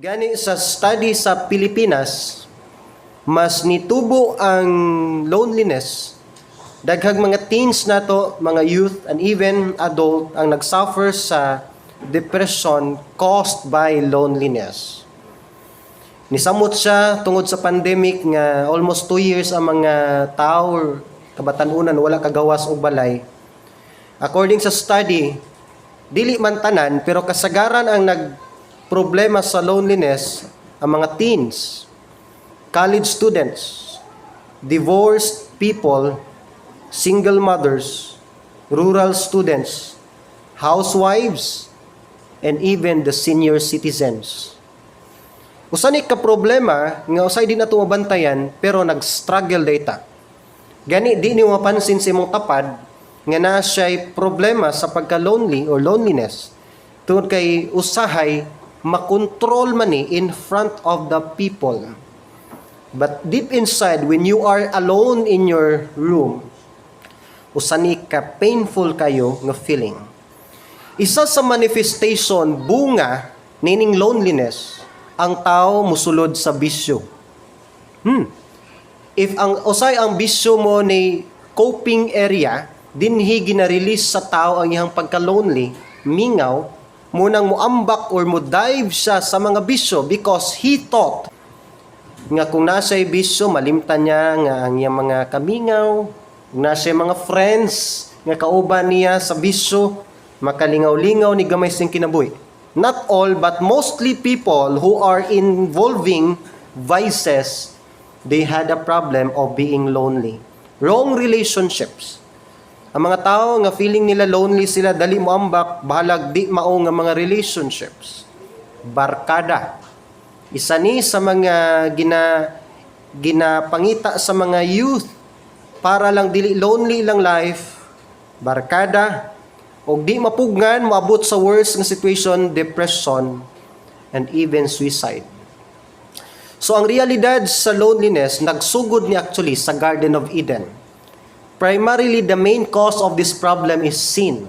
Gani sa study sa Pilipinas, mas nitubo ang loneliness. Daghang mga teens nato, mga youth and even adult ang nagsuffer sa depression caused by loneliness. Nisamot siya tungod sa pandemic nga almost 2 years ang mga tao or kabatan-unan wala kagawas og balay. According sa study, dili man tanan pero kasagaran ang nag problema sa loneliness ang mga teens, college students, divorced people, single mothers, rural students, housewives, and even the senior citizens. Usa ni ka problema nga usay di nato mabantayan pero nag-struggle diay ta. Gani di ni mapansin sa imong tapad nga naa siya'y problema sa pagka-lonely or loneliness. Tungod kay usahay makontrol man ni in front of the people. But deep inside, when you are alone in your room, usa ni ka painful kayo nga feeling. Isa sa manifestation, bunga nining loneliness, ang tao musulod sa bisyo. If ang usay ang bisyo mo ni coping area, dinhi gina-release sa tao ang iyang pagka-lonely, mingaw, munang muambak or mo dive siya sa mga bisyo because he thought nga kung nasa bisyo, malimtan niya nga ang iyang mga kamingaw, kung nasa mga friends nga kauban niya sa bisyo, makalingaw-lingaw ni gamay sing kinabuhi. Not all, but mostly people who are involving vices, they had a problem of being lonely. Wrong relationships. Ang mga tao nga feeling nila lonely sila, dali mo ambak, bahalag di mao nga mga relationships. Barkada. Isa ni sa mga ginapangita sa mga youth para lang dili lonely ilang life, barkada, og di mapugngan, moabot sa worst nga situation, depression, and even suicide. So ang realidad sa loneliness, nagsugod ni actually sa Garden of Eden. Primarily, the main cause of this problem is sin.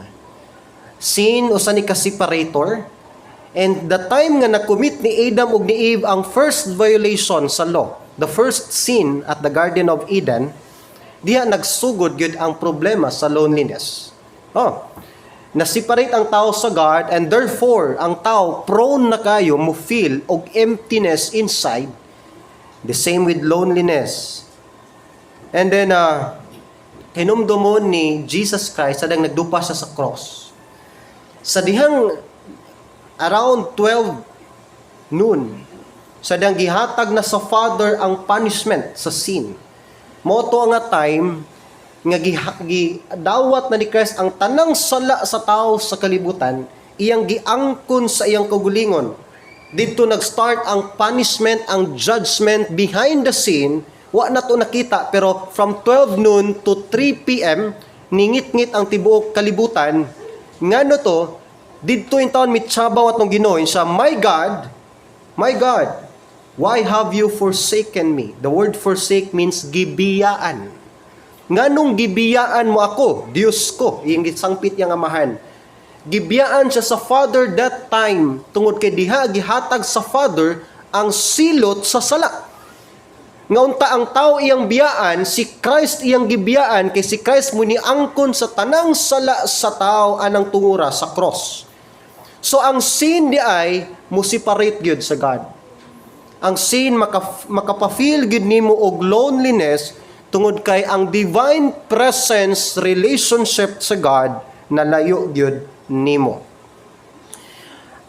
Sin, usa ni ka separator. And the time nga na-commit ni Adam ug ni Eve ang first violation sa law, the first sin at the Garden of Eden, diha nagsugod gyud ang problema sa loneliness. Oh, na-separate ang tao sa God and therefore ang tao prone na kayo mo feel og emptiness inside. The same with loneliness. And then hinumdumon ni Jesus Christ sadang nagdupa siya sa cross. Sa dihang around 12 noon, sadang gihatag na sa Father ang punishment sa sin. Mao to nga time nga gidawat na ni Christ ang tanang sala sa tao sa kalibutan, iyang giangkon sa iyang kaugalingon. Didto nag-start ang punishment, ang judgment behind the scene. Wa na to nakita pero from 12 noon to 3 p.m. ningit-ngit ang tibuok kalibutan. Ngano to? Didto in taon mitsabaw atong Ginoo siya, "My God, my God, why have you forsaken me?" The word "forsake" means gibiyaan. Nganong gibiyaan mo ako, Diyos ko? Iyang gisangpit iyang Amahan. Gibiyaan siya sa Father that time tungod kay diha gihatag sa Father ang silot sa sala. Nga unta ang tao iyang biyaan, si Christ iyang gibiyaan kay si Christ mo niangkon sa tanang sala sa tao anang tungura sa cross. So ang sin di ay mo separate gyud sa God. Ang sin makapa-feel gyud nimo og loneliness tungod kay ang divine presence relationship sa God nalayo gyud nimo.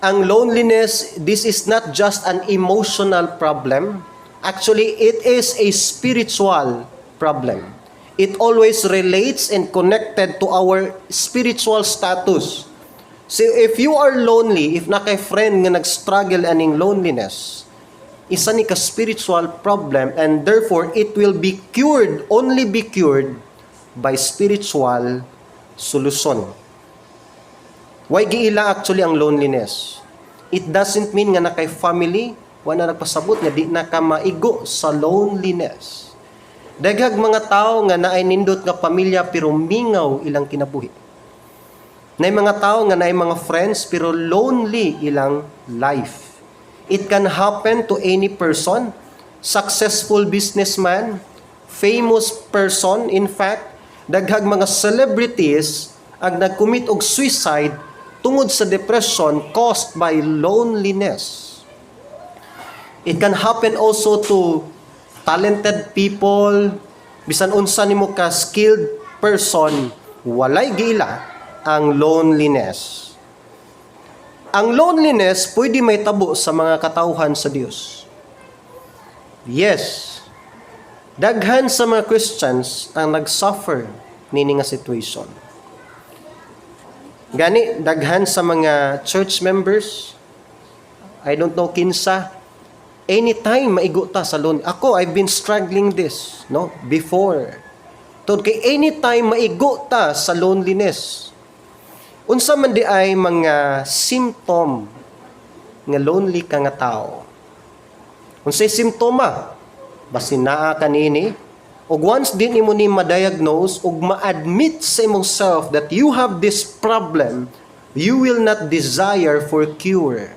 Ang loneliness, this is not just an emotional problem. Actually, it is a spiritual problem. It always relates and connected to our spiritual status. So if you are lonely, if na kay friend nga nag-struggle aning loneliness, isa ni ka spiritual problem and therefore it will be cured, only be cured by spiritual solution. Why giila actually ang loneliness? It doesn't mean nga na kay family, wala na nagpasabot nga di na ka maigo sa loneliness. Daghag mga tao nga naay nindot nga pamilya pero mingaw ilang kinabuhi. Naay mga tao nga naay mga friends pero lonely ilang life. It can happen to any person, successful businessman, famous person. In fact, daghang mga celebrities ang nag-commit og suicide tungod sa depression caused by loneliness. It can happen also to talented people, bisan unsa nimo ka skilled person, walay giila ang loneliness. Ang loneliness pwede mahitabo sa mga katawhan sa Dios. Yes. Daghan sa mga Christians ang nag-suffer nini nga situation. Gani daghan sa mga church members, I don't know kinsa, anytime maigo ta sa lonely. Ako, I've been struggling this, no, before. Tungod kay anytime maigo ta sa loneliness. Unsa man diay mga symptom nga lonely ka nga tao? Unsay simptoma? Basin naa kanini ug once din nimo ni ma-diagnose ug ma-admit sa imong self that you have this problem, you will not desire for cure.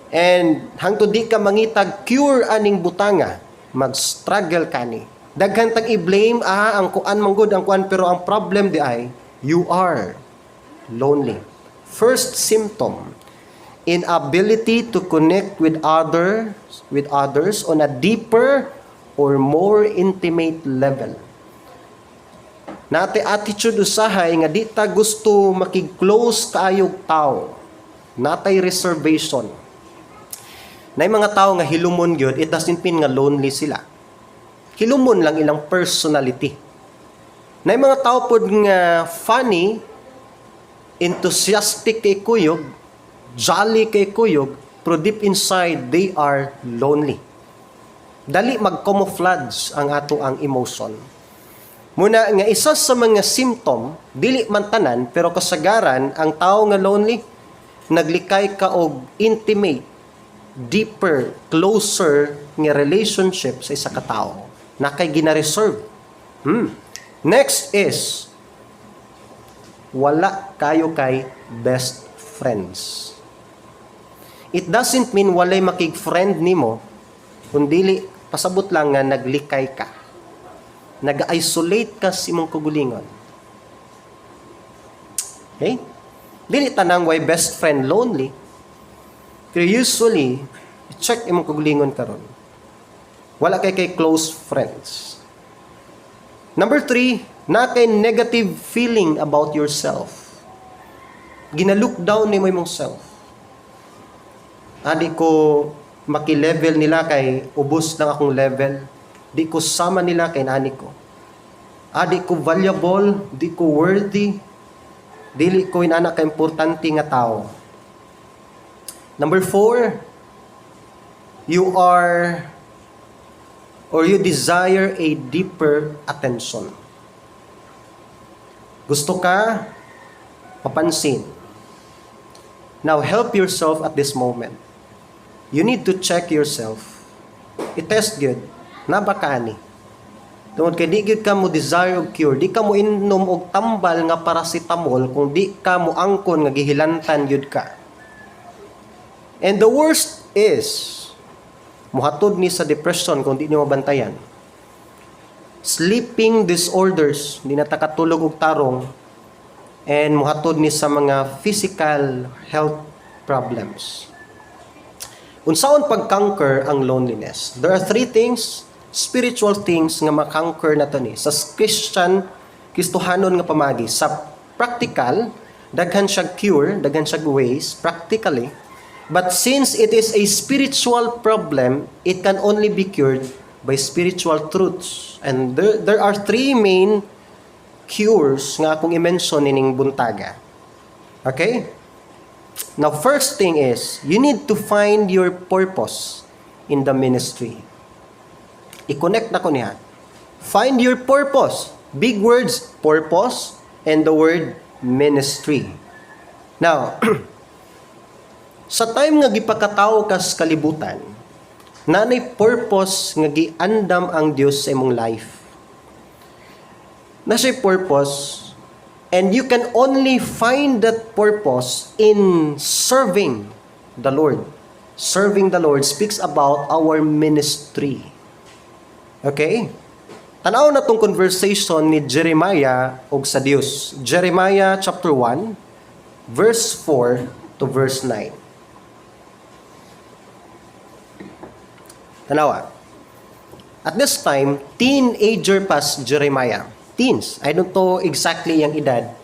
And hangtod di ka mangitag cure aning butanga, mag-struggle kani. Daghan tag i-blame, "Ah, ang kuan man gud, ang kuan," pero ang problem diay, you are lonely. First symptom, inability to connect with others on a deeper or more intimate level. Naa tay attitude usahay nga di ta gusto makig-close kaayog tao. Naa tay reservation. Nay mga tao nga hilumon gyud, it doesn't mean nga lonely sila. Hilumon lang ilang personality. Nay mga tao pod nga funny, enthusiastic kay kuyog, jolly kay kuyog, pero deep inside they are lonely. Dali mag-camouflage ang atoang emotion. Muna nga isa sa mga symptom, dili man tanan, pero kasagaran ang tao nga lonely, naglikay ka og intimate, deeper, closer nga relationship sa isa ka tawo. Na kay gina-reserve. Next is wala kayo kay best friends. It doesn't mean walay makig-friend nimo, kundili pasabot lang nga naglikay ka. Nag-isolate ka sa imong kaugalingon. Okay? Dili tanang way best friend lonely. Pero usually, check imong kaugalingon karon. Wala kay close friends. Number 3, naa kay negative feeling about yourself. Gina-look down nimo imong self. "Ah, di ko maki-level nila kay ubos lang akong level. Di ko sama nila kay nani ko. Ah, di ko valuable, di ko worthy, dili ko inana ka importante nga tao." Number 4, you are or you desire a deeper attention. Gusto ka mapansin. Now, help yourself at this moment. You need to check yourself. I-test gyud. Naa ba ka ani? Tungod kay di gyud ka mo desire og cure, di ka mo inom og tambal nga paracetamol kung di ka mo angkon nga gihilantan gyud ka. And the worst is, muhatod ni sa depression kung di nimo mabantayan. Sleeping disorders, di na ta katulog og tarong, and muhatod ni sa mga physical health problems. Unsaon pag-conquer ang loneliness? There are three things, spiritual things nga ma-conquer nato ni sa Christian, Kristohanon nga pamagi. Sa practical, daghan siya cure, daghan siya ways practically. But since it is a spiritual problem, it can only be cured by spiritual truths. And there are three main cures nga akong i-mention nining buntaga. Okay? Now, first thing is, you need to find your purpose in the ministry. I-connect na ko niya. Find your purpose. Big words, purpose, and the word ministry. Now, sa time nga gipakatao kas kalibutan, naa nay purpose nga giandam ang Dios sa imong life. Naa siya'y purpose, and you can only find that purpose in serving the Lord. Serving the Lord speaks about our ministry. Okay? Tanaw na tong conversation ni Jeremiah og sa Dios. Jeremiah chapter 1, verse 4 to verse 9. Tanawa. At this time, teenager pa si Jeremiah. Teens. I don't know exactly yung edad.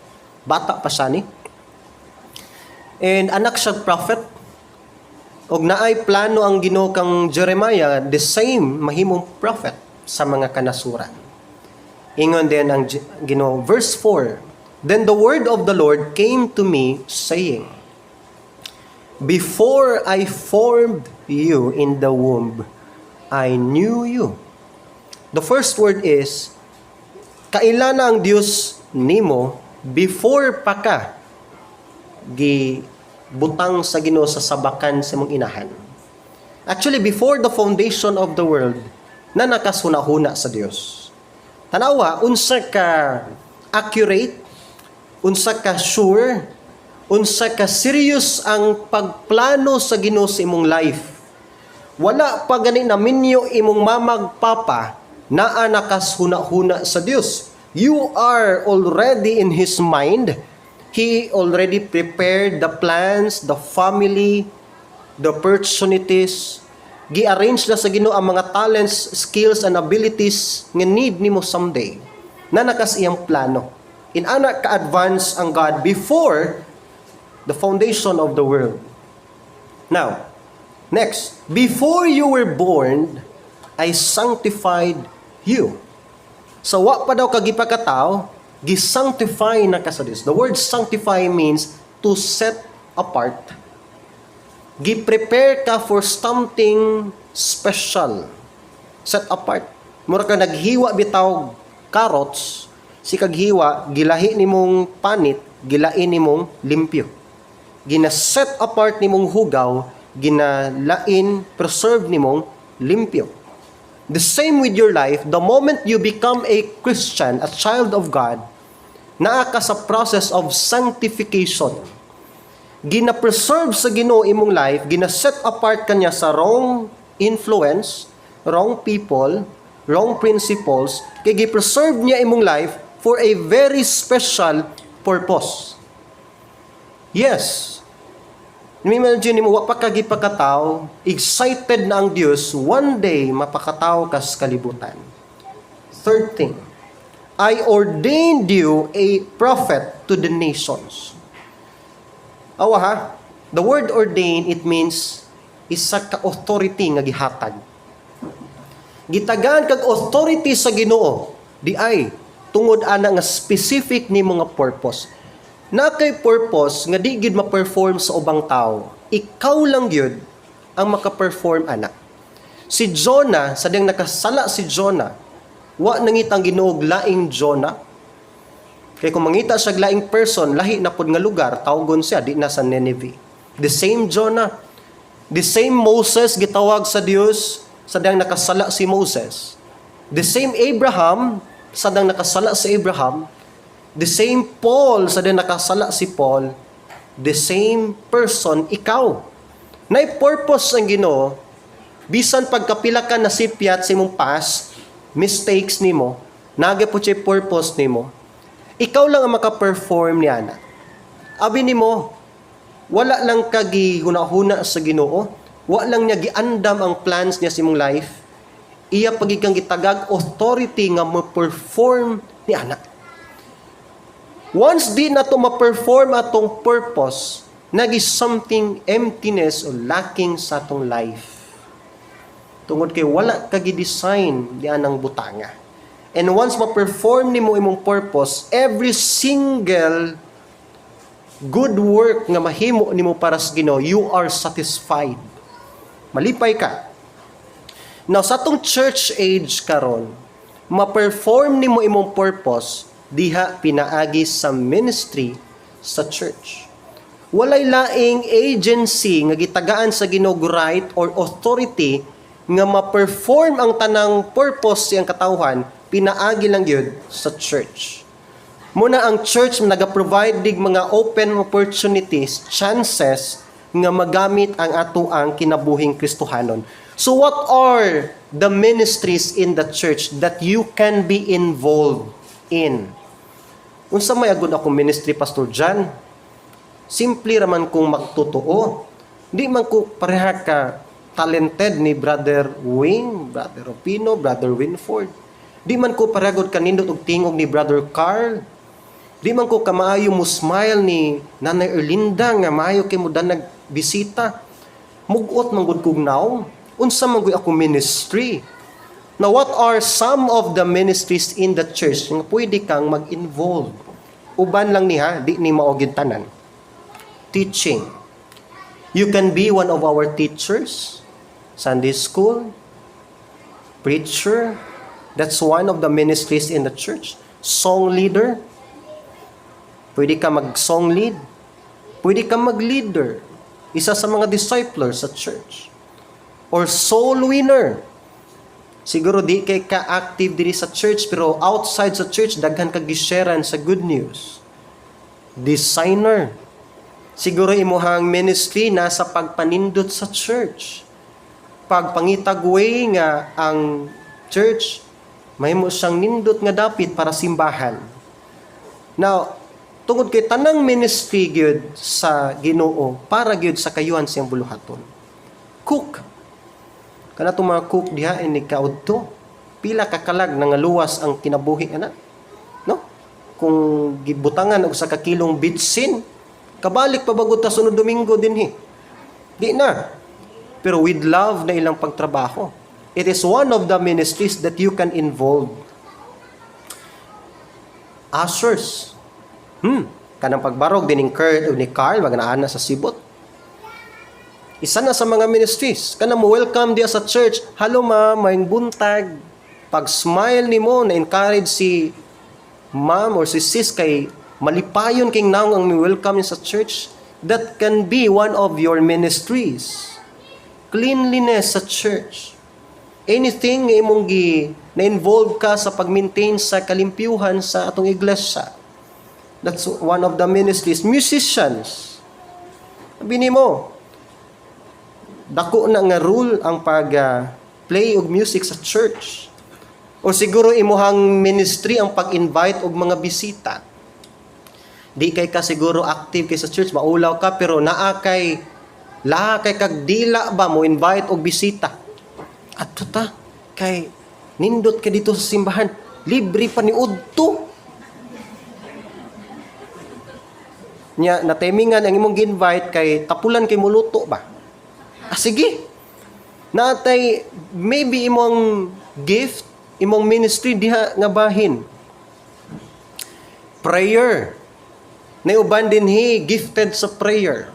Bata pa siya ni. And anak siya prophet. Og naay plano ang Ginoo kang Jeremiah, the same mahimong prophet sa mga kanasuran. Ingon din ang Ginoo, verse 4, "Then the word of the Lord came to me, saying, 'Before I formed you in the womb, I knew you.'" The first word is, kaila na ang Dios nimo before pa ka gi butang sa Ginoo sa sabakan sa mong inahan. Actually, before the foundation of the world, na nakasuna-huna sa Dios. Tanawa, unsa ka accurate, unsa ka sure, unsa ka serious ang pagplano sa Ginoo sa imong life. Wala pa gani na minyo imong mamag papa, naa nakashuna-huna sa Dios. You are already in His mind. He already prepared the plans, the family, the opportunities. Gi-arrange na sa Ginoo ang mga talents, skills, and abilities nga need nimo someday. Na nakas iyang plano. Inana ka-advance ang God before the foundation of the world. Now, next, "Before you were born, I sanctified you." So, wa pa daw ka gipakatao, gisanctify na ka sa Dios. The word "sanctify" means to set apart. Gi-prepare ka for something special. Set apart. Mura ka naghiwa bitaw carrots, si kaghiwa, gilahi nimong panit, gilain nimong limpyo. Gina-set apart nimong hugaw, ginalain, preserve nimong limpyo. The same with your life, the moment you become a Christian, a child of God, naa ka sa process of sanctification. Gina-preserve sa Ginoo imong life, gina-set apart kanya sa wrong influence, wrong people, wrong principles, kay gi-preserve niya imong life for a very special purpose. Yes. Imagine mo, wa pa ka gipakataw, excited na ang Dios, one day mapakataw ka sa kalibutan. Third thing, "I ordained you a prophet to the nations." Awa ha, the word "ordain", it means isa ka authority nga gihatag. Gitagaan kag authority sa Ginoo, di ay tungod ana nga specific ni mga purpose. Na kay purpose nga di gyud ma-perform sa ubang tao. Ikaw lang gyud ang maka-perform ana. Si Jonah, sa diyang nakasala si Jonah, wa nangitang Ginoo og laing Jonah. Kay kung mangita siya og laing person, lahi na pod nga lugar, tawgon siya, di na sa Nineveh. The same Jonah, the same Moses gitawag sa Dios sa diyang nakasala si Moses. The same Abraham, sa diyang nakasala si Abraham. The same Paul, sa diyang nakasala si Paul. The same person, ikaw. Nay purpose ang Ginoo, bisan pagkapila ka nasipyat sa imong past, mistakes nimo, naga po siya purpose nimo. Ikaw lang ang maka-perform niya na. Abi nimo, wala lang ka gihuna-huna sa Ginoo, wa lang niya giandam ang plans niya sa imong life. Iya pagikang gitagag authority nga mo-perform ni ana. Once di na to ma-perform atong purpose, nagi something emptiness or lacking sa atong life. Tungod kay wala ka gi-design di anang butanga. And once ma-perform nimo imong purpose, every single good work nga mahimo nimo para sa Ginoo, you are satisfied. Malipay ka. Now, sa atong church age karon, ma-perform nimo imong purpose diha pinaagi sa ministry sa church. Walay laing agency nga gitagaan sa Ginoo right or authority nga ma-perform ang tanang purpose siyang katawhan, pinaagi lang gyud sa church. Muna ang church naga-provide dig mga open opportunities, chances nga magamit ang atoang kinabuhing Kristohanon. So what are the ministries in the church that you can be involved in? Unsa may agud akong ministry, Pastor John? Simple raman kung magtotoo. Di man ko pareha ka talented ni Brother Wing, Brother Opino, Brother Winford. Di man ko pareha gud kanindot og tingog ni Brother Carl. Di man ko kamaayo mo smile ni Nanay Erlinda nga maayo kay mo danag bisita. Mugot man gud kog nawong. Unsa man gud ako ministry? Now, what are some of the ministries in the church nga pwede kang mag-involve? Uban lang niha, di ni mao gyud tanan. Teaching. You can be one of our teachers, Sunday school, preacher. That's one of the ministries in the church. Song leader. Pwede ka mag-song lead. Pwede ka mag-leader. Isa sa mga disciples sa church. Or soul winner. Siguro di kay ka-active diri sa church, pero outside sa church daghan kag gisharean sa good news. Designer. Siguro imuhang ministry nasa pagpanindot sa church. Pagpangitag way nga ang church mahimo siyang nindot nga dapit para simbahan. Now, tungod kay tanang ministry gyud sa Ginoo para gyud sa kayuhan siyang buluhaton. Cook. Kana tong mga cook diha ini kaudto. Pila ka kalag nangaluwas ang kinabuhi ana. No? Kung gibutangan og sa ka kilong bitsin, kabalik pa bagod ta sunod Domingo dinhi. Di na. Pero with love na ilang pagtrabaho. It is one of the ministries that you can involve. Ushers. Kanang pagbarog dining Kurt o ni Carl, magnaan na sa sibot. Isa na sa mga ministries. Kanang mo welcome diya sa church. "Hello ma'am, maayong buntag." Pag smile nimo na encourage si ma'am or si sis kay malipayon king naong ang mi-welcome niya sa church. That can be one of your ministries. Cleanliness sa church. Anything nga imong gi na-involve ka sa pag-maintain sa kalimpyuhan sa atong iglesia. That's one of the ministries. Musicians. Sabi nimo, dako na nga role ang pag play og music sa church. O siguro imuhang ministry ang pag-invite og mga bisita. Di kay ka siguro active kay sa church, maulaw ka, pero naa kay laha kay kag dila ba mo invite og bisita. "Adto ta kay nindot ka dito sa simbahan, libre pa ni udto." Nya natimingan ang imong gi-invite kay tapulan kay muluto ba. Ah, sige. Natay maybe imong gift, imong ministry diha nga bahin. Prayer. Nay uban dinhi gifted sa prayer.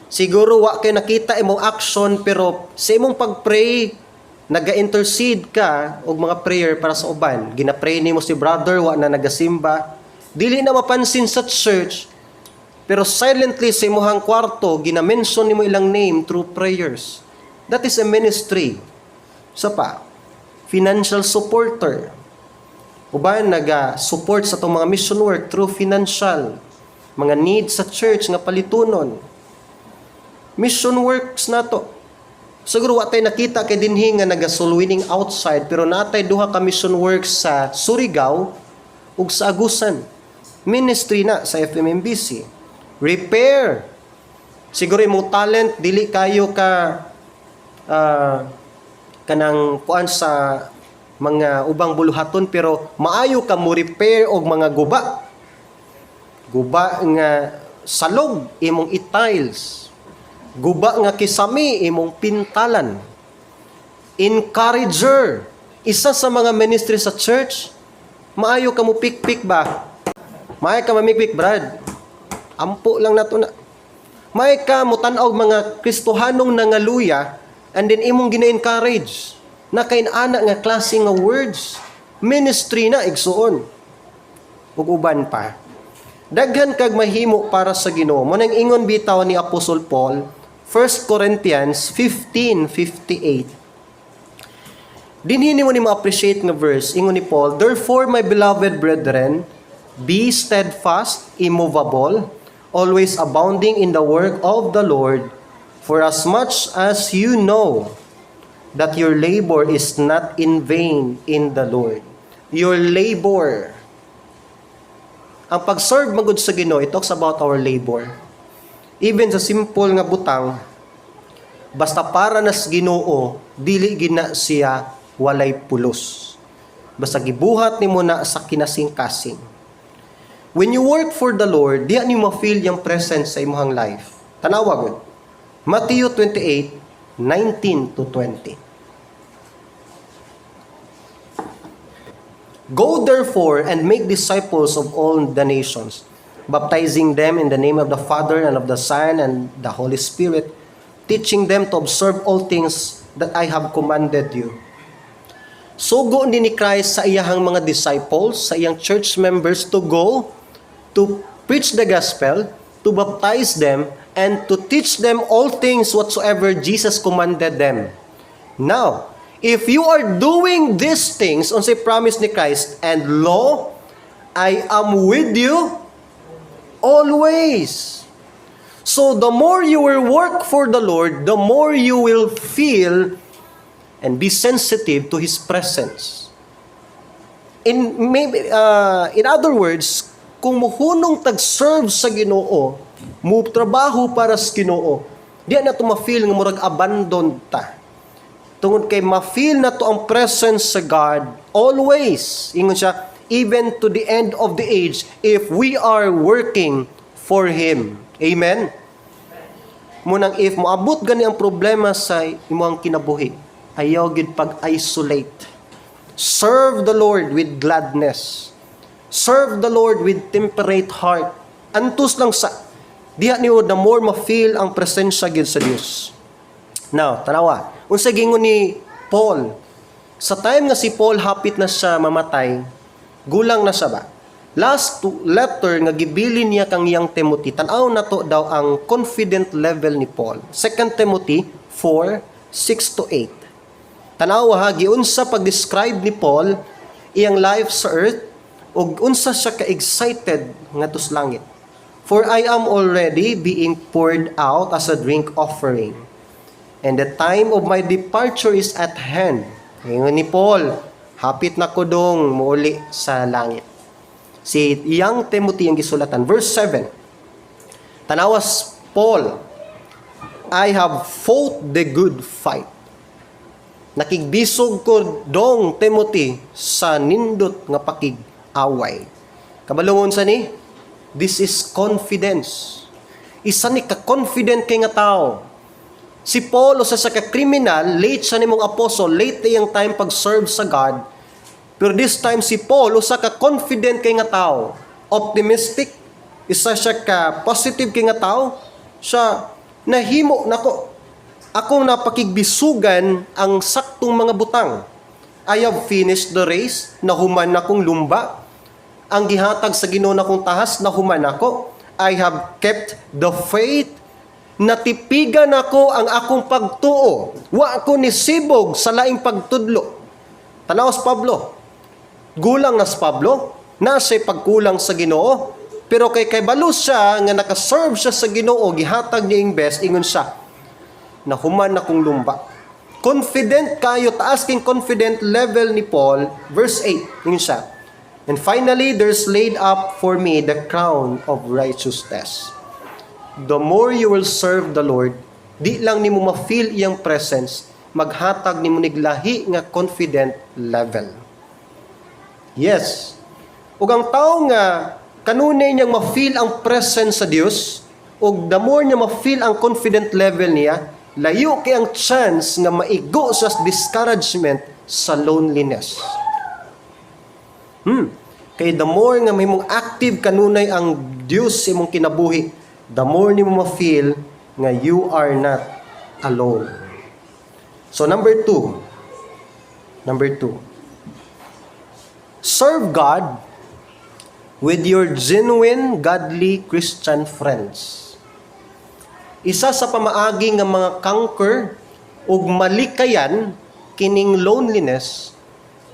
Siguro wa kay nakita imong action, pero sa imong pag-pray naga-intercede ka og mga prayer para sa uban. Gina-pray nimo si brother wa na nagasimba. Dili na mapansin sa church, pero silently sa imuhang kwarto gina-mention nimo ilang name through prayers. That is a ministry. Sa pa, financial supporter. Uban naga-support sa atong mga mission work through financial, mga needs sa church nga palitunon. Mission works nato. Siguro wa tay nakita kay dinhi nga naga-soul winning outside, pero natay duha ka mission works sa Surigao ug sa Agusan. Ministry na sa FMMBC. Repair. Siguro imong talent dili kayo ka kanang kuan sa mga ubang buluhaton, pero maayo ka mo repair og mga guba. Guba nga salog, imong i-tiles. Guba nga kisami, imong pintalan. Encourager. Isa sa mga ministry sa church, maayo ka mo pikpik ba? Maayo ka mamikpik, Brad. Ampo lang nato na. Maayo ka mo tan-aw mga Kristohanong nangaluya and then imong gina-encourage. Na kay ana nga klase nga words. Ministry na, igsuon. Ug uban pa. Daghan kag mahimo para sa Ginoo. Mo nang ingon bitaw ni Apostle Paul, 1 Corinthians 15:58. Dinhi nimo ni ma-appreciate nga verse, ingon ni Paul, "Therefore, my beloved brethren, be steadfast, immovable, Always abounding in the work of the Lord, for as much as you know that your labor is not in vain in the Lord. Your labor. Ang pag-serve magud sa Ginoo, it talks about our labor. Even sa simple nga butang, basta para nas Ginoo, dili gina siya walay pulos. Basta gibuhat nimo na sa kinasing-kasing. When you work for the Lord, diha nimo ma-feel yung presence sa imong life. Tanawa gud. Matthew 28, 19 to 20. "Go therefore and make disciples of all the nations, baptizing them in the name of the Father and of the Son and the Holy Spirit, teaching them to observe all things that I have commanded you." Sugo ni Christ sa iyahang mga disciples, sa iyang church members to go to preach the gospel, to baptize them, and to teach them all things whatsoever Jesus commanded them. Now, if you are doing these things, unsay promise ni Christ, "And lo, I am with you always." So the more you will work for the Lord, the more you will feel and be sensitive to His presence. In other words, kung muhunong tag-serve sa Ginoo, mo trabaho para sa Ginoo, di na to ma-feel nga murag abandoned ta. Tungod kay ma-feel na to ang presence sa God always. Ingon siya, even to the end of the age, if we are working for Him. Amen? Munang if moabot gani ang problema sa imong kinabuhi, ayaw gid pag-isolate. Serve the Lord with gladness. Serve the Lord with temperate heart. Antos lang sa diha niyo, the more ma-feel ang presensya gid sa Dios. Now, tanawa. Unsa gingon ni Paul? Sa time nga si Paul hapit na siya mamatay, gulang na siya ba? Last letter nga gibilin niya kang iyang Timothy, tan-aw na to daw ang confident level ni Paul. 2 Timothy 4, 6 to 8. Tanawa ha, giunsa pag-describe ni Paul iyang life sa earth ug unsa siya ka-excited ngadto sa langit. "For I am already being poured out as a drink offering, and the time of my departure is at hand." Ingon ni Paul, hapit na ko dong muuli sa langit. Si young Timothy ang gisulatan. Verse 7. Tanawas Paul, "I have fought the good fight." Nakigbisog ko dong Timothy sa nindot nga pakig-away. Kabalo unsa ni? This is confidence. Isa ni ka-confident kay nga tao. Si Paul, usa sa ka-criminal, late siya nimong apostle, late na iyang time pag-serve sa God. Pero this time si Paul, usa ka confident kay nga tao, optimistic, isa siya ka positive kay nga tao, siya nahimo nako. Akong napakigbisugan ang saktong mga butang. "I have finished the race, nahuman akong lumba. Ang gihatag sa Ginoo na akong tahas, nahuman ako. I have kept the faith. Natipigan ako ang akong pagtuo. Wa ko ni sibog sa laing pagtudlo." Tanawas Pablo. Gulang nas Pablo, nasa pagkulang sa Ginoo, pero kay balo siya nga nakaserve siya sa Ginoo, gihatag niya iyang best, ingon siya, "Nahuman akong lumba." Confident kayo, taas king confident level ni Paul, verse 8, ingon siya, "And finally, there's laid up for me the crown of righteousness." The more you will serve the Lord, di lang nimo ma-feel iyang presence, maghatag nimo niglahi nga confident level. Yes. Ug ang tao nga kanunay niyang ma-feel ang presence sa Dios, ug the more niya ma-feel ang confident level niya, layo kay ang chance nga maigo sa discouragement, sa loneliness. Kay the more nga mahimong active kanunay ang Dios sa imong kinabuhi, the more nimo ma-feel nga you are not alone. So number two, number two, serve God with your genuine godly Christian friends. Isa sa pamaagi nga mga conquer ug malikayan kining loneliness,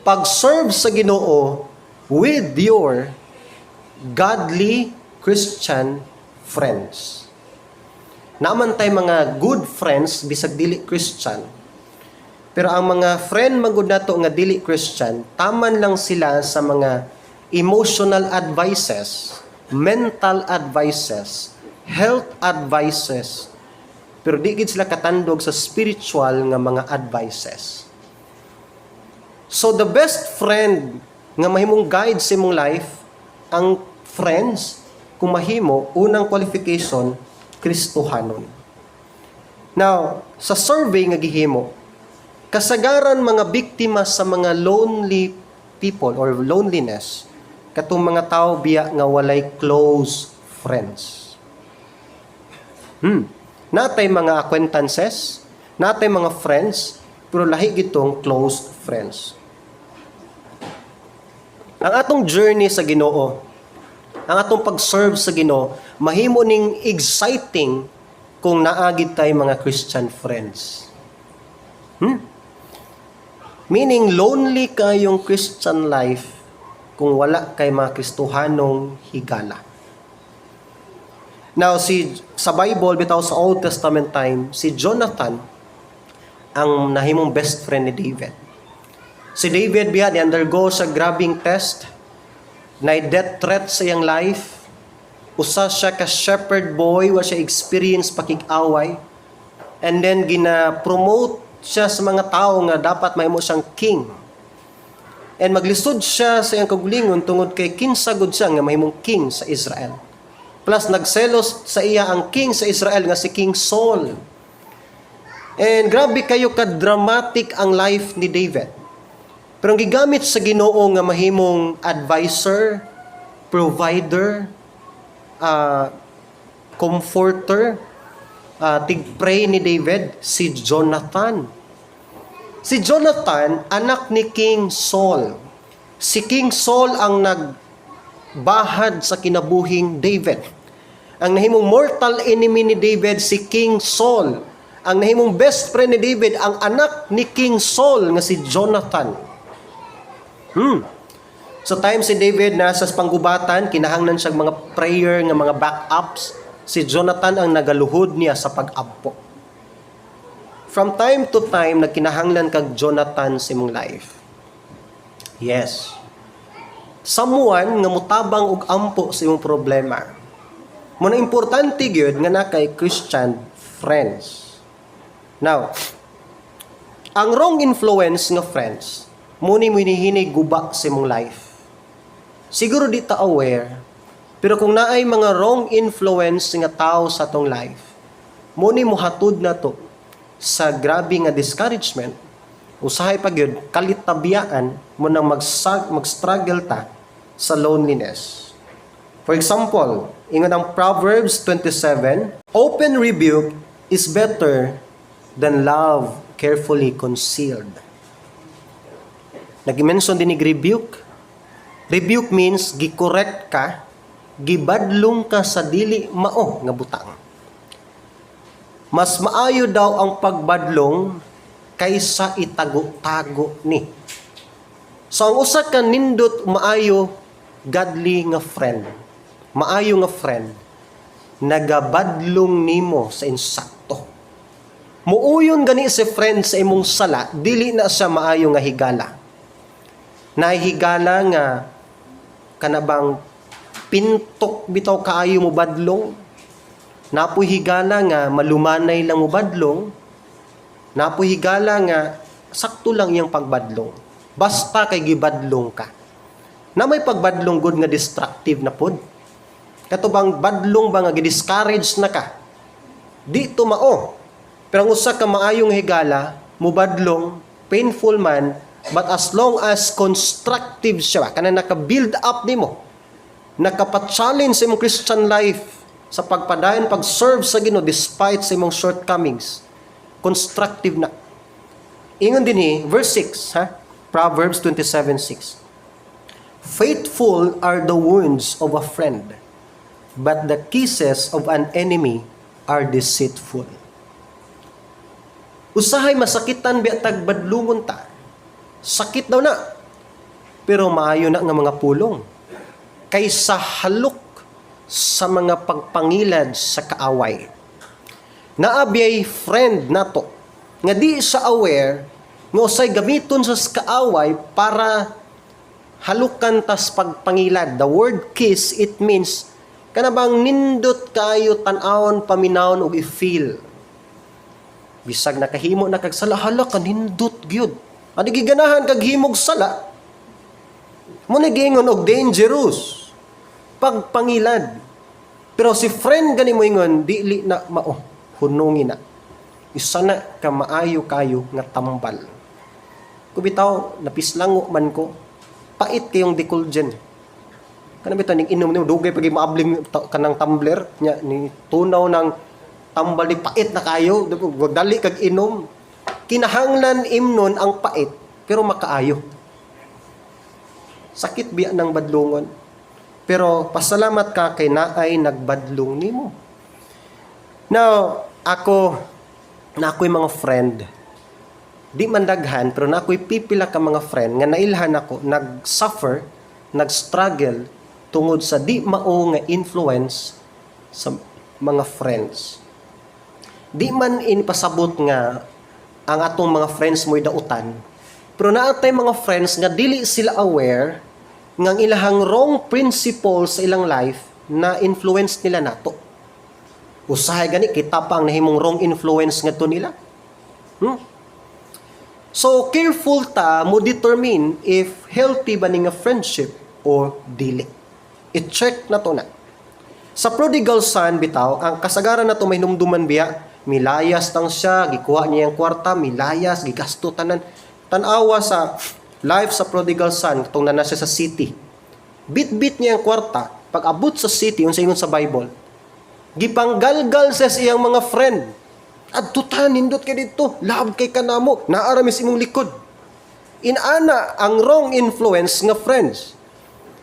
pag-serve sa Ginoo with your godly Christian friends. Naa man tay mga good friends bisag dili Christian. Pero ang mga friend magud nato nga dili Christian, taman lang sila sa mga emotional advices, mental advices, health advices, pero di gid sila katandog sa spiritual nga mga advices. So the best friend nga mahimong guide sa imong life, ang friends kung mahimo, unang qualification, Kristohanon. Now, sa survey nga gihimo, kasagaran mga biktima sa mga lonely people or loneliness, katong mga tao biya nga walay close friends. Naa tay mga acquaintances, naa tay mga friends, pero lahi gitong close friends. Ang atong journey sa Ginoo, ang atong pag-serve sa Ginoo, mahimo ning exciting kung naa gid tay mga Christian friends. Meaning lonely kayong Christian life kung wala kay mga Kristohanong higala. Now, si sa Bible, bitaw sa Old Testament time, si Jonathan ang nahimong best friend ni David. Si David biya ni undergo sa grabing test, na death threat sa iyang life. Usa siya ka shepherd boy, wa siya experience pakig-away. And then gina-promote siya sa mga tao nga dapat mahimo siyang king. And maglisod siya sa iyang kaugalingon tungod kay kinsa gud siya nga mahimong king sa Israel. Plus nagselos sa iya ang king sa Israel nga si King Saul. And grabe kayo ka-dramatic ang life ni David. Pero ang gigamit sa Ginoo nga mahimong advisor, provider, comforter, tig-pray ni David, si Jonathan. Si Jonathan, anak ni King Saul. Si King Saul ang nagbahad sa kinabuhing David. Ang nahimong mortal enemy ni David, si King Saul. Ang nahimong best friend ni David, ang anak ni King Saul nga si Jonathan. So time si David nasa panggubatan, kinahanglan siya mga prayer nga mga backups. Si Jonathan ang nagaluhod niya sa pag-ampo. From time to time, nagkinahanglan kag Jonathan sa imong life. Yes. Someone nga mutabang og ampo sa imong problema. Mao na importante gyud nga naa kay Christian friends. Now, ang wrong influence nga friends, mao ni mo guba sa imong life. Siguro di ta aware, pero kung naay mga wrong influence nga tao sa atong life, mao ni mohatod na to sa grabe nga discouragement, usahay pa gyud kalitabiyaan mao nang mag-struggle ta sa loneliness. For example, ingon ang Proverbs 27, "Open rebuke is better than love carefully concealed." Nag-mention din ni rebuke. Rebuke means gi-correct ka, gibadlong ka sa dili mao nga butang. Mas maayo daw ang pagbadlong kaysa itago-tago ni. So ang usa ka nindot maayo godly nga friend, maayo nga friend, nagabadlong nimo sa insakto. Muuyon gani si friend sa imong sala, dili na siya maayo nga higala. Nahigala nga kana bang pintok bitaw kaayo mo badlong. Naa poy higala nga malumanay lang mo badlong. Naa poy higala nga sakto lang iyang pagbadlong. Basta kay gibadlong ka. Na may pagbadlong gud nga destructive na pod. Kato bang badlong ba nga gi-discourage na ka? Di to mao. Pero ang usa ka maayong higala, mubadlong, painful man, but as long as constructive siya, kana naka-build up nimo, nakapa-challenge sa imong Christian life sa pagpadayon, pag-serve sa Ginoo despite sa imong shortcomings, constructive na. Ingon din ni verse 6, ha? Proverbs 27:6. "Faithful are the wounds of a friend, but the kisses of an enemy are deceitful." Usahay masakitan biya tag badlungon ta. Sakit daw na. Pero maayo na nga mga pulong. Kaysa halok sa mga pagpangilad sa kaaway. Naa biyay friend nato nga di siya aware nga usay gamiton sa kaaway para halukan tas pagpangilad. The word "kiss," it means kana bang nindot kayo tan-awon, paminawon ug i-feel. Bisag nakahimo na kag sala, hala ka nindot gyud. Ani giganahan kag himog sala. Mao na giingon og dangerous. Pagpangilad. Pero si friend gani mo ingon, dili na mao, hunungi na. Isa na ka maayo kayo nga tambal. Kubitaw, napislango man ko, pait kayong Decolgen. Kanang bitaw ning inom nimo, dugay pag maabling kanang tumbler nya ni tunaw ng tambal, di pait na kayo, wag dali kag inom. Kinahanglan imnon ang pait pero makaayo. Sakit biya ng badlungon. Pero pasalamat ka kay naay nagbadlong nimo. Now, ako na ako'y mga friend. Di man daghan, pero na ako'y pipila ka mga friend nga nailhan ako nag-suffer, nag-struggle tungod sa di mao nga influence sa mga friends. Di man inipasabot nga ang atong mga friends mo'y dautan, pero naa tay mga friends nga dili sila aware nga ang ilahang wrong principle sa ilang life na influence nila nato. Usahay gani kita pa ang nahimong wrong influence ngadto nila. So careful ta mo determine if healthy ba ni nga friendship or dili. I-check na to na. Sa prodigal son bitaw, ang kasagaran na to may numduman biya, milayas tang siya, gikuha niya ang kwarta, milayas, gigasto tanan. Tan-awa sa life sa prodigal son katong na siya sa city. Bit-bit niya ang kwarta, pag abot sa city, unsa ingon sa Bible, gipanggalgal sa iyang mga friend. "Adto ta, nindot kay dito, love kay kanamo, naa ra mi sa imong likod." Inana ang wrong influence nga friends.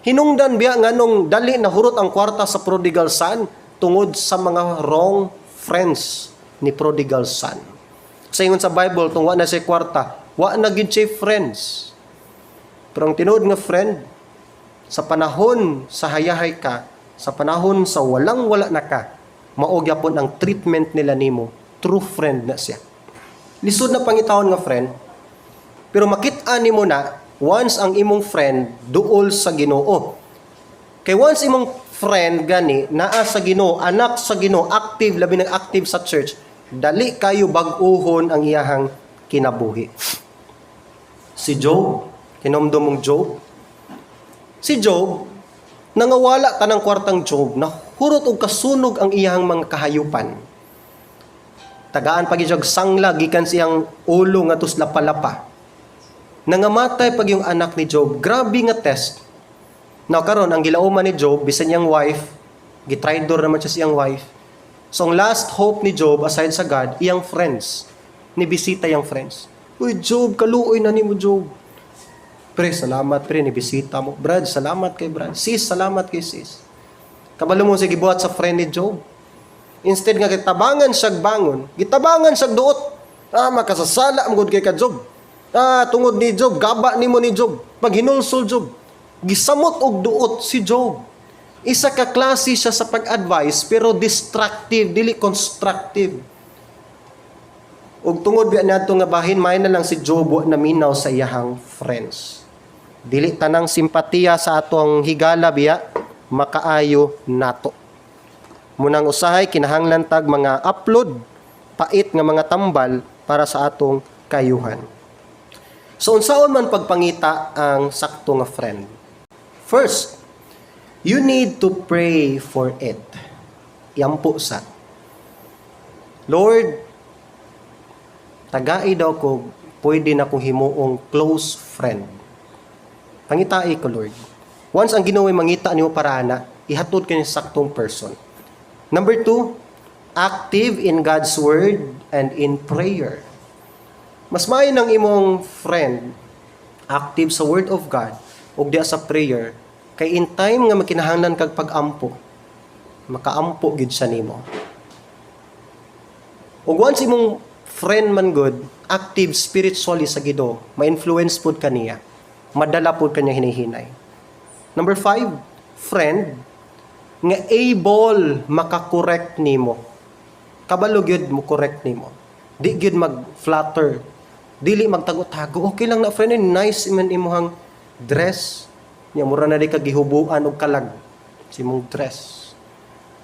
Hinungdan biya nganong dali na hurot ang kwarta sa prodigal son? Tungod sa mga wrong friends ni prodigal son. Sa ingon sa Bible, tung wa na siya kwarta, wa na gid siya friends. Pero ang tinuod nga friend, sa panahon sa hayahay ka, sa panahon sa walang wala na ka, mao gyapon ang treatment nila nimo, true friend na siya. Lisod na pangitawon nga friend, pero makit-an nimo na once ang imong friend duol sa Ginoo. Kay once imong friend gani naa sa Ginoo, anak sa Ginoo, active, labi nang active sa church, dali kayo bag-uhon ang iyahang kinabuhi. Si Job, hinomdom mong Job. Si Job, nangawala tanang kwartang Job, na hurot og kasunog ang iyahang mga kahayupan. Tagaan pag og sangla gikan siyang ulo nga tus lapa-lapa. Nangamatay pag yung anak ni Job, grabe nga test. Now karon ang gilauman ni Job, bisan niyang wife, gitraidor naman siya siyang wife. So ang last hope ni Job aside sa God, iyang friends. Ni bisita iyang friends. "Uy Job, kaluoy na nimo, Job." "Pre, salamat pre, ni bisita mo. Brad, salamat kay Brad. Sis, salamat kay sis." Kabalo mo sa gibuhat sa friend ni Job? Instead nga gitabangan siyag bangon, gitabangan siyag duot. "Ah, makasasala ang gud kay ka, Job. Ah, tungod ni Job, gaba nimo ni Job. Paghinulsol, Job." Gisamot og duot si Job. Isa ka klase siya sa pag-advise pero destructive, dili constructive. Ug tungod biya nato nga bahin, may na lang si Job wa naminaw sa iyahang friends. Dili tanang simpatiya sa atong higala biya makaayo nato. Munang usahay kinahanglan tag mga upload pait nga mga tambal para sa atong kayuhan. So unsaon man pagpangita ang sakto nga friend? First, you need to pray for it. Yampo sa. "Lord, tagai daw ko pwede na kong himuong close friend. Pangitai ko, Lord." Once ang Ginoo ay mangita nimo para ana, ihatod ka ni saktong person. Number two, active in God's word and in prayer. Mas maayo ng imong friend active sa word of God ug diya sa prayer kay in time nga makinahanglan kag pag-ampo, makaampo gid siya nimo. Ug once imong friend man good, active spiritually sa Ginoo, ma-influence pud kaniya. Madala pud kaniya hinihinay. Number five, friend nga able maka-correct nimo. Kabalo gyud mo correct nimo. Di gyud mag-flatter. Dili magtago-tago. "Okay lang na, friend, nice man imuhang dress." Nya mura na di ka gihubuan og kalag sa imong dress.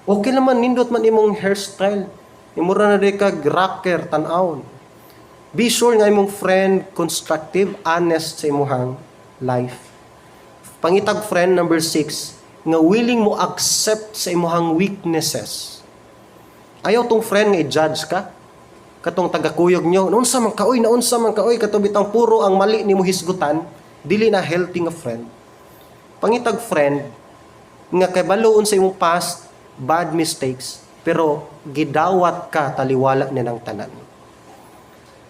"Okay naman, nindot man imong hairstyle." Mura na di ka rocker tan-awon. Be sure nga imong friend constructive, honest sa imuhang life. Pangitag friend, number 6, nga willing mo accept sa imuhang weaknesses. Ayaw tong friend nga i-judge ka. Katong tagakuyog nyo, "Naunsa man ka oy, naunsa man ka oy," katong bitang puro ang mali nimo hisgutan, dili na healthy nga friend. Pangitag friend nga kabalo sa imong past bad mistakes, pero gidawat ka taliwala ni ng tanan.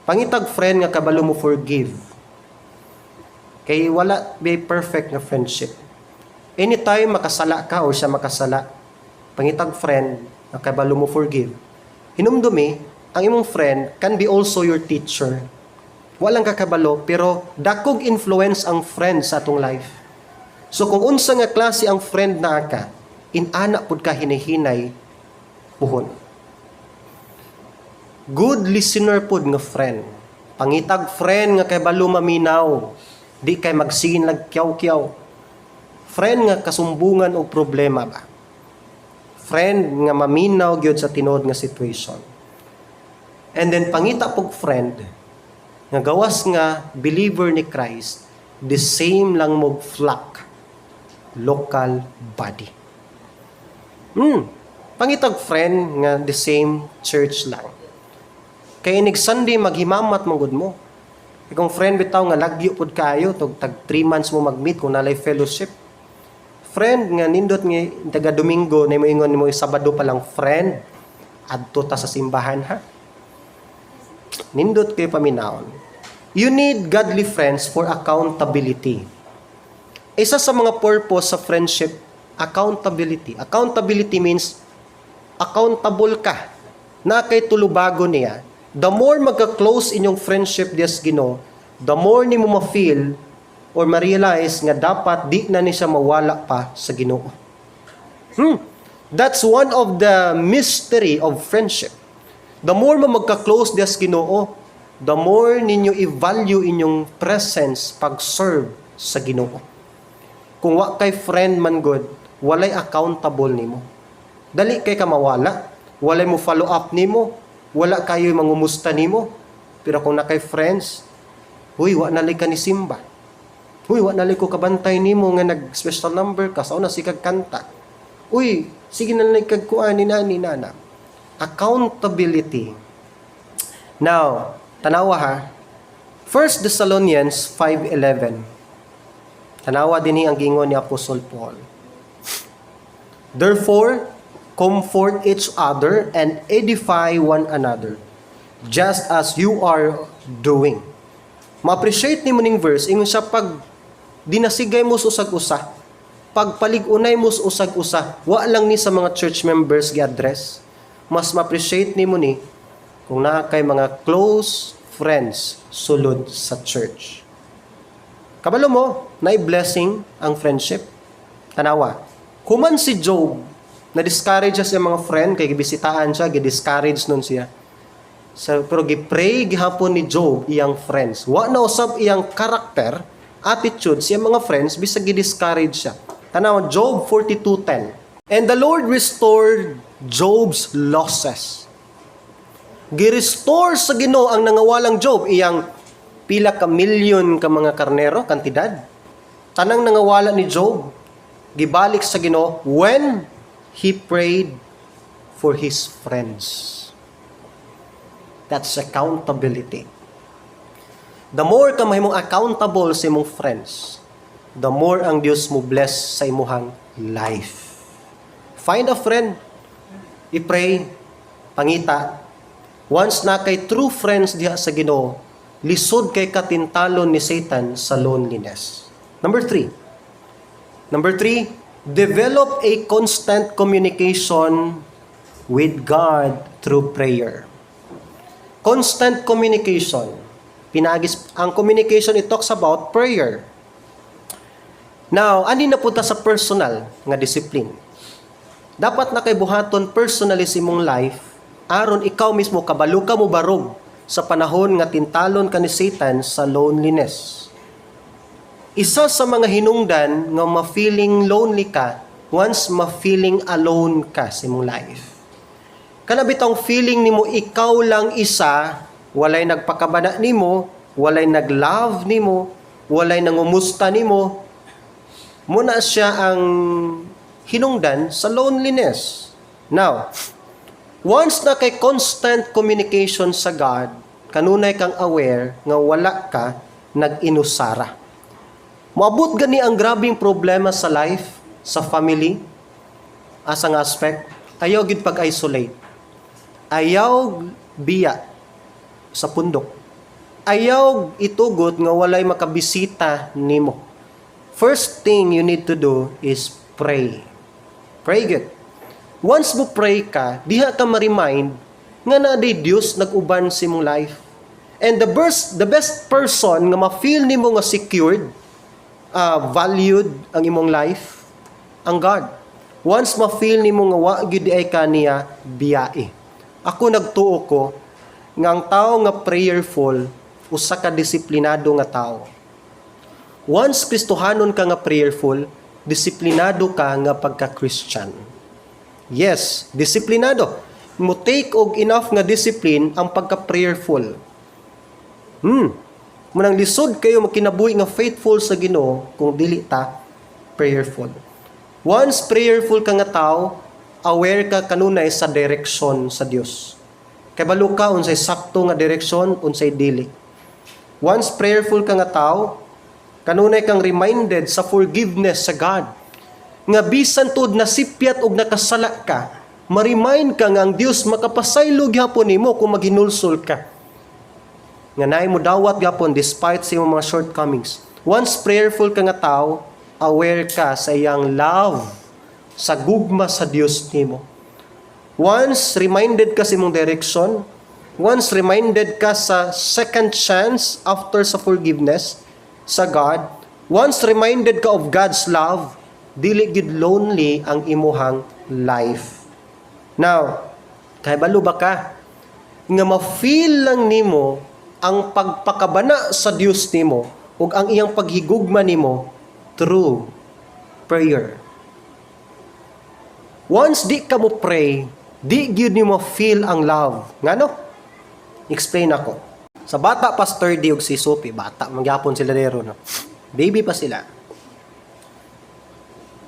Pangitag friend nga kabalo mo forgive. Kay wala be perfect nga friendship. Anytime makasala ka or siya makasala, pangitag friend nga kabalo mo forgive. Hinumdumi, ang imong friend can be also your teacher. Walang kakabalo, pero dakog influence ang friend sa atong life. So kung unsa nga klase ang friend naa ka, inana pud ka hinihinay puhon. Good listener pud nga friend. Pangitag friend nga kabalo maminaw, di kay magsigin lag kyaw-kyaw. Friend nga kasumbungan og problema ba. Friend nga maminaw gyud sa tinuod nga situation. And then pangita pog friend nga gawas nga believer ni Christ, the same lang mo flock, local body. Pangitag friend nga the same church lang. Kay inig Sunday maghimamat man gud mo. Kung friend bitaw nga lagyo pud kayo, tog tag 3 months mo mag-meet kung nalay fellowship. Friend nga nindot nga taga Domingo na moingon nimo Sabado pa lang, "Friend, adto ta sa simbahan ha." Nindot kayo paminawon. You need godly friends for accountability. Isa sa mga purpose sa friendship, accountability. Accountability means accountable ka. Na kay tulubago niya. The more magka-close inyong friendship dias Ginoo, the more nimo ma-feel or ma-realize nga dapat di na ni siya mawala pa sa Ginoo. That's one of the mystery of friendship. The more mo magka-close dias Ginoo, the more ninyo i-value inyong presence pag-serve sa Ginoo. Kung wa kay friend man good, walay accountable nimo. Dali kay ka mawala, walay mo follow up nimo, wala kayo mangumusta nimo. Pero kung na kay friends, "Huy, wa na ka ni simba. Huy, wa na ko kabantay nimo nga nag special number ka, sa una si kag kanta. Uy, sige na lang kag kuan ni nani nana." Accountability. Now, tanawa ha. 1 Thessalonians 5:11. Tanawa dinhi ang gingon ni Apostle Paul. "Therefore, comfort each other and edify one another, just as you are doing." Ma-appreciate nimo ning verse, ingon siya pag dinasigay mo sa usag-usa, pagpalig-unay mo sa usag-usa, wa lang ni sa mga church members gi-address. Mas ma-appreciate nimo ni kung naa kay mga close friends sulod sa church. Kabalo mo, na blessing ang friendship. Tanawa. Human si Job, na-discourage siya sa mga friend, kay gibisitaan siya, gi-discourage nun siya. So, pero gi-pray gihapon ni Job iyang friends. Wa na usab iyang karakter, attitude siya mga friends, bisag gi-discourage siya. Tanawa, Job 42:10. "And the Lord restored Job's losses." Gi-restore sa Ginoo ang nangawalang Job, iyang pila ka milyon ka mga karnero, kantidad. Tanang nangawala ni Job, gibalik sa Ginoo when he prayed for his friends. That's accountability. The more ka mahimong accountable sa imong friends, the more ang Dios mo bless sa imuhang life. Find a friend. I-pray, pangita. Once na kay true friends diha sa Ginoo, lisod kay katintalon ni Satan sa loneliness. Number 3. Number 3, develop a constant communication with God through prayer. Constant communication. Pinagis ang communication, it talks about prayer. Now, ani na punta sa personal nga discipline. Dapat na kay buhaton personally sa imong life aron ikaw mismo kabalo ka mo barog sa panahon nga tintalon ka ni Satan sa loneliness. Isa sa mga hinungdan nga ma-feeling lonely ka, once ma-feeling alone ka sa imong life. Kana bitong feeling nimo ikaw lang isa, walay nagpakabana nimo, walay nag-love nimo, walay nangumusta nimo, muna siya ang hinungdan sa loneliness. Now, once na kay constant communication sa God, kanunay kang aware nga wala ka nag-inusara. Moabot gani ang grabing problema sa life, sa family, asa nga aspect, ayaw gid pag-isolate. Ayaw biya sa pundok. Ayaw itugot nga walay makabisita nimo. First thing you need to do is pray. Pray good. Once mo pray ka, diha ka ma-remind nga naa diay Dios nag-uban sa imong life. And the best person nga ma-feel nimo nga secured, valued ang imong life, ang God. Once ma-feel nimo nga wa gyud ay ka niya biyae. Ako, nagtuo ko nga ang tao nga prayerful, usa ka disiplinado nga tao. Once Kristohanon ka nga prayerful, disiplinado ka nga pagka-Christian. Yes, disiplinado. Mo take og enough nga discipline ang pagka-prayerful. Munang lisod kayo magkinabuhi nga faithful sa Ginoo kung dili ta prayerful. Once prayerful ka nga tao, aware ka kanunay sa direksyon sa Dios. Kay balo ka unsay sakto nga direksyon, unsay dili. Once prayerful ka nga tao, kanunay kang reminded sa forgiveness sa God. Nga bisan tuod nasipyat og nakasala ka, ma-remind ka nga ang Dios makapasaylo gyapon nimo kung maghinulsol ka. Nga naay mo dawat gyapon despite sa imong mga shortcomings. Once prayerful ka nga tao, aware ka sa iyang love, sa gugma sa Dios nimo. Once reminded ka sa imong direction, once reminded ka sa second chance after sa forgiveness sa God, once reminded ka of God's love, dili gid lonely ang imuhang life. Now, kahibalo ba ka nga ma-feel lang nimo ang pagpakabana sa Dios nimo ug ang iyang paghigugma nimo through prayer? Once di ka mo pray, di gyud nimo feel ang love. Ngano? Explain ako. Sa bata pa sturdy ug si Sophie, bata magyapon sila dero, no. Baby pa sila.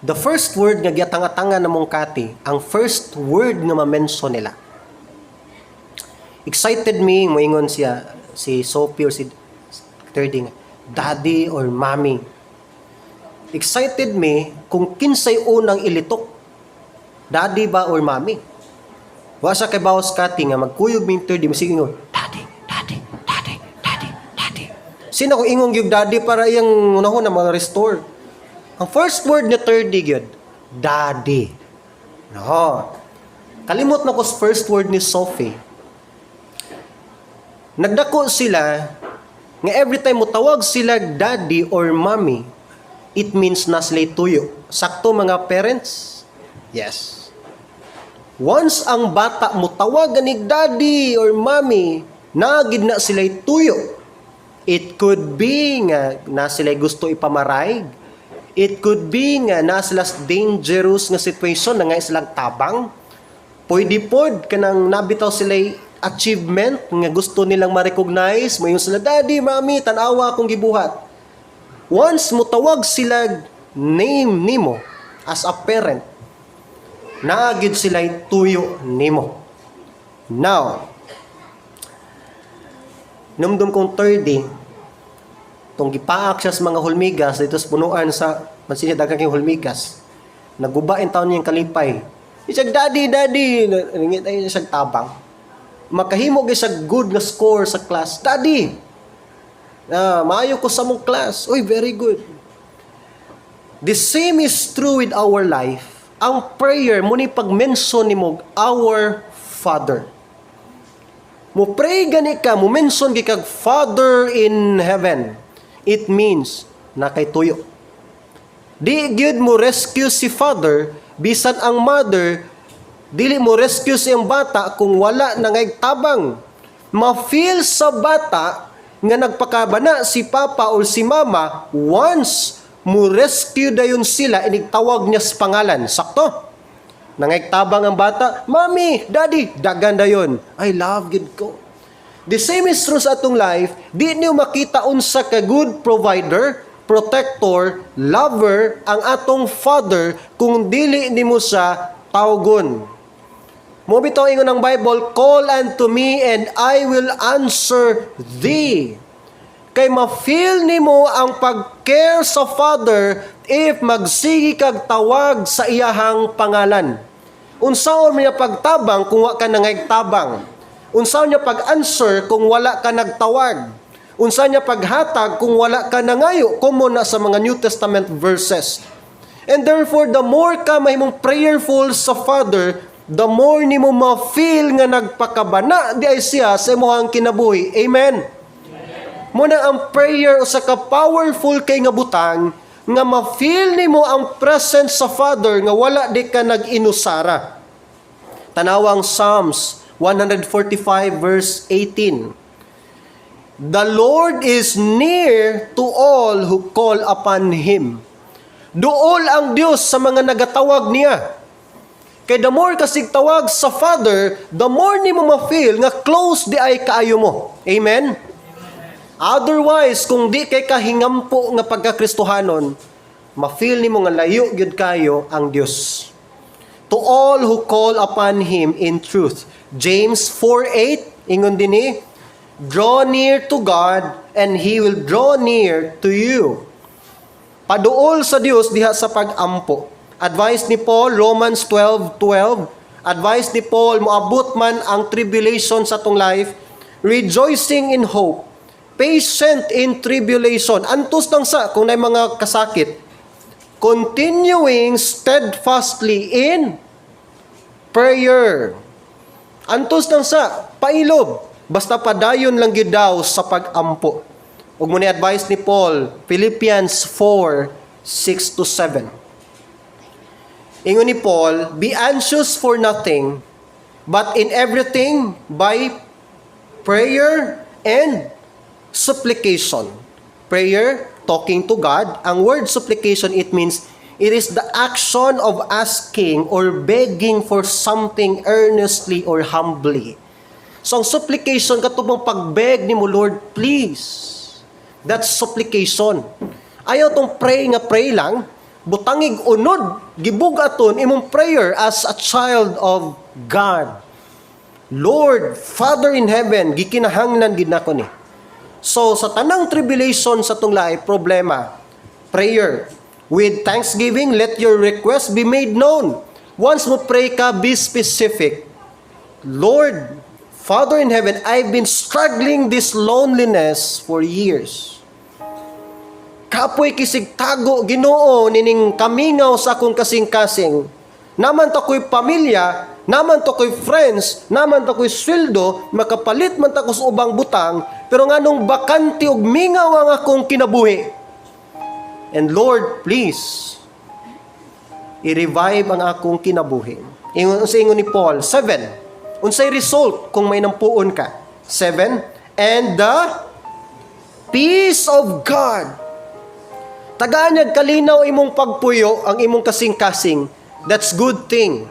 The first word nga giatang-atangan namong kati, ang first word nga ma-mention nila. Excited me, moingon siya, si Sophie or si Thirdy nga, "Daddy" or "Mommy." Excited me kung kinsay unang ilitok. Daddy ba or Mommy? Wa sa kay bawas kati nga magkuyog mi Thirdy, masige ingon, "Daddy, Daddy, Daddy, Daddy, Daddy." Sino kung ingong gyud "Daddy" para iyang unahon na mga restore. Ang first word ni Thirdy gyud, "Daddy." No. Kalimot na ko sa first word ni Sophie. Nagdako sila nga every time mo tawag sila "Daddy" or "Mommy," it means na sila tuyo. Sakto, mga parents? Yes. Once ang bata mo tawag ni "Daddy" or "Mommy," nagid na sila tuyo. It could be nga na sila gusto ipamaray. It could be nga na sila sa dangerous nga situation na nga silang tabang. Pwede pod kanang nabitaw sila achievement nga gusto nilang ma-recognize, moingon sila, "Daddy, Mommy, tan-awa akong gibuhat." Once mo tawag sila name nimo as a parent, naagid sila tuyo nimo. Now, numdum kong 30, tong gipaak siya sa mga hulmigas dito sa punuan sa mansinya, daghang kayong hulmigas. Naguba in taon niyang kalipay. Siya, "Daddy, Daddy," nangit ay siya tabang. Makahimo gyud siya good nga score sa class. "Daddy, ah, maayo ko sa mong class." "Uy, very good." The same is true with our life. Ang prayer mo ni pag-mention nimo our Father. Mo pray gani ka, mo mention gi kag "Father in heaven." It means na kay tuyo. Di gyud mo rescue si Father Bisan ang mother, dili mo rescue sa iyang bata kung wala nangayag tabang. Ma-feel sa bata nga nagpakabana si papa or si mama once mo rescue dayon sila inigtawag niya sa pangalan. Sakto? Nangayag tabang ang bata, "Mommy, Daddy," dagan dayon. "I love gid ko." The same is true sa atong life. Di niyo makita unsa ka good provider, protector, lover ang atong Father kung dili nimo sa tawgon. Mao bitaw ingon ng Bible, "Call unto me and I will answer thee." Kay ma-feel nimo ang pag-care sa Father if magsige kag tawag sa iyahang pangalan. Unsaon niya pagtabang kung wa ka nangayag tabang? Unsaon niya pag-answer kung wala ka nagtawag? Unsa niya paghatag kung wala ka nangayo? Common na sa mga New Testament verses. And therefore, the more ka mahimong prayerful sa Father, the more nimo ma-feel nga nagpakabana diay siya sa imong kinabuhi. Amen. Mao na ang prayer usa ka powerful kay nga butang nga ma-feel nimo ang presence sa Father nga wala di ka nag-inusara. Tanawang Psalms 145 verse 18. "The Lord is near to all who call upon Him." Duol ang Dios sa mga nagatawag niya. Kay the more ka sige tawag sa Father, the more nimo ma-feel nga close diay kaayo mo. Amen? Otherwise, kung di kay kahingampo nga pagkakristohanon, ma-feel nimo nga layo gyud kayo ang Dios. To all who call upon Him in truth. James 4:8, ingon dinhi, "Draw near to God and He will draw near to you." Paduol sa Dios diha sa pag-ampo. Advice ni Paul, Romans 12:12. Advice ni Paul, moabot man ang tribulation sa atong life, rejoicing in hope, patient in tribulation. Antos lang sa kung naay mga kasakit. Continuing steadfastly in prayer. Antos lang sa pailob. Basta padayon lang gyud daw sa pag-ampo. Ug mao ni advice ni Paul, Philippians 4:6 to 7. Ingon ni Paul, "Be anxious for nothing, but in everything by prayer and supplication." Prayer, talking to God. Ang word supplication, it means it is the action of asking or begging for something earnestly or humbly. So ang supplication, katong pagbeg nimo, "Lord, please." That's supplication. Ayaw tong pray nga pray lang, butangig unod, gibug-aton imong prayer as a child of God. "Lord, Father in heaven, gikinahanglan gid nako ni." So sa tanang tribulation sa atong life, problema, prayer. "With thanksgiving, let your request be made known." Once mo pray ka, be specific. "Lord, Father in heaven, I've been struggling this loneliness for years. Kapoy kisig tago, Ginoo, nining kamingaw sa akong kasing-kasing. Naa man ta ko'y pamilya, naa man ta ko'y friends, naa man ta ko'y sweldo, makapalit man ta ko sa ubang butang, pero nganong bakante ug mingaw ang akong kinabuhi. And Lord, please, i-revive ang akong kinabuhi." Ingon sa ingon ni Paul, 7. Unsay result kung may nampuon ka? 7. "And the peace of God." Tagaan niya kalinaw imong pagpuyo, ang imong kasing-kasing. That's good thing.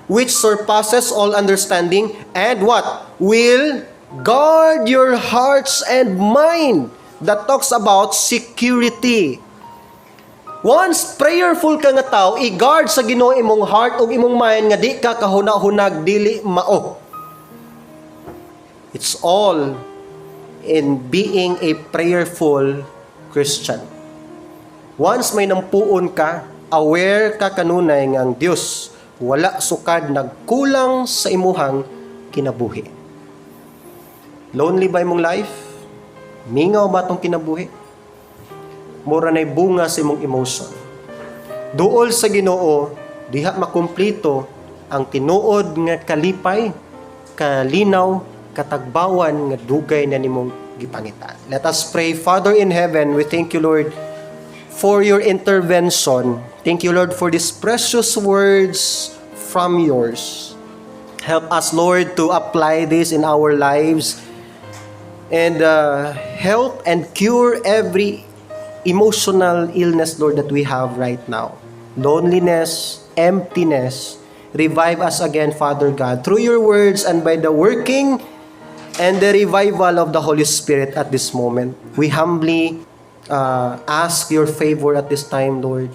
"Which surpasses all understanding," and what? "Will guard your hearts and mind." That talks about security. Once prayerful ka nga tao, i-guard sa Ginoo imong heart ug imong mind nga di ka kahuna-hunag dili mao. It's all in being a prayerful Christian. Once may nampuon ka, aware ka kanunay nga ang Dios wala sukad nagkulang sa imuhang kinabuhi. Lonely ba imong life? Mingaw ba tong kinabuhi? Mura na'y bunga sa imong emotion. Duol sa Ginoo, diha makumplito ang tinuod nga kalipay, kalinaw, katagbawan nga dugay na nimong gipangita. Let us pray. Father in heaven, we thank you, Lord, for your intervention. Thank you, Lord, for these precious words from yours. Help us, Lord, to apply this in our lives and help and cure every emotional illness, Lord, that we have right now. Loneliness, emptiness. Revive us again, Father God, through your words and by the working and the revival of the Holy Spirit at this moment. We humbly ask your favor at this time, Lord.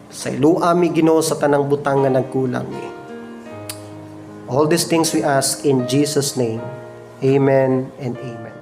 Sayloa mi, Ginoo, sa tanang butang nga nagkulang mi. All these things we ask in Jesus' name. Amen and amen.